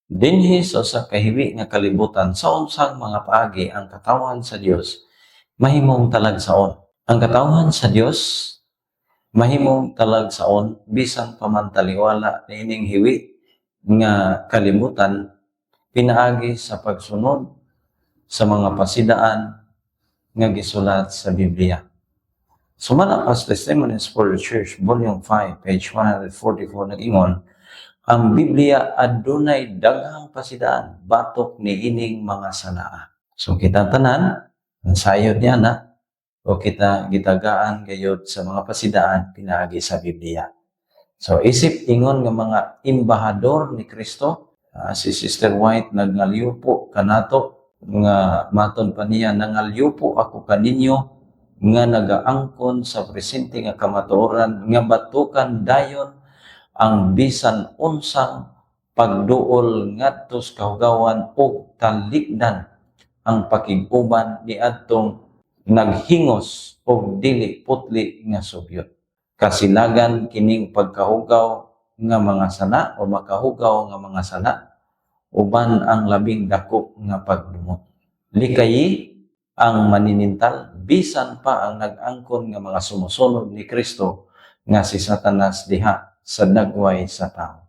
Dinhi sa usa ka hiwi nga kalibutan, sa unsang mga paagi ang katawhan sa Dios mahimong talagsaon? Ang katawhan sa Dios mahimong talagsaon bisan pa man taliwala niining hiwi nga kalibutan pinaagi sa pagsunod sa mga pasidaan nga gisulat sa Biblia. Sumala pa sa Testimonies for the Church, Volume 5, page 144, nag-ingon, ang Biblia adunay daghang pasidaan batok niining mga salaa. So kita tanan, ang sayod niya na, o kita gitagaan gayod sa mga pasidaan pinaagi sa Biblia. So isip ingon nga mga embahador ni Kristo, si Sister White nagngalyupo kanato nga maton pa niya, "Nangalyupo ako kaninyo nga nagaangkon sa presente nga kamatuoran nga batukan dayon ang bisan unsang pagduol ngadto sa kahugawan ug talikdan ang pakig-uban niadtong naghingos og dili putli nga sugyot." Kasilagan kining pagkahugaw nga mga sala o makahugaw nga mga sala uban ang labing dako nga pagdumot. Likayi ang maninintal bisan pa ang nag-angkon nga mga sumusunod ni Kristo nga si Satanas diha sa dagway sa tao.